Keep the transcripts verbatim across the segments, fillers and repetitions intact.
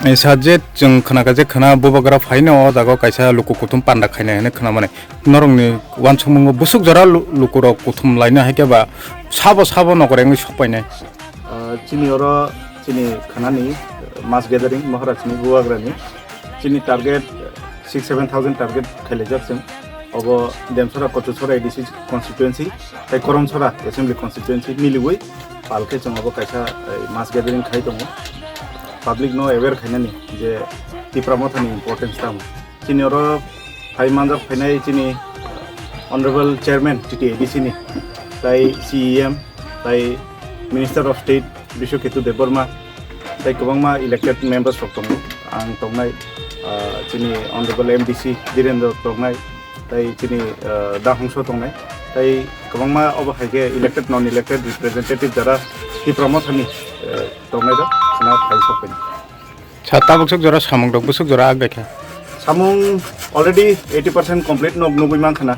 Sa je chwng khna kha je khna bubagra phaino o jaga o kaisa luku kuthum panda khainai hwnwi khna mani. Norokni uansukmungo bwswk jora lu-, lukurok kuthum laina hai khe ba sabo sabo nokore wngwi sok painai. Ah, chini oro chini khanani, ah, mass gathering Maharajni bubagrani chini target, ah, six seven thousand target khailaijak chwng. Obo Demsora, Kochusora A D C constituency tei Koromsora assembly constituency miliwi pal khe chwng obo kaisa, eh, mass gathering khai tongo. Public no aware khainani je Tipra Mothani importance tamo. Chini oro phai manjak phainai chini Honorable Chairman T T A D C ni, tai C E M, tai Minister of State Biswaketu Debbarma, tai kwbangma elected members rok tongo. Ang tongnai, ah, chini Honorable M D C Dhirendra tongnai, tai chini, ah, Da Hongso tongnai, tai kwbangma obo hai khe elected, non elected representative jara Tipra Mothani, eh, tongnai rok khna phai sok phai. Sa tabuk sok jora samung rok bwswk jora ag kha. Samung already eighty percent complete nok nugui man khna.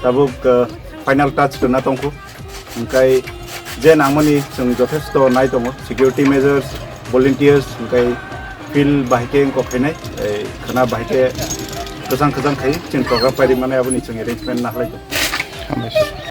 Tabuk, uh, final touch rwna tongkhu. Hingkai je nangmani chwng jothesto nai tongo. Security measures, volunteers, hingkai field bahai khe wngkok khainai. Ei khna bahai khe kwchang kwchang khai chwng program pairi mane aboni chwng arrangement na khlai tongo. Hambai.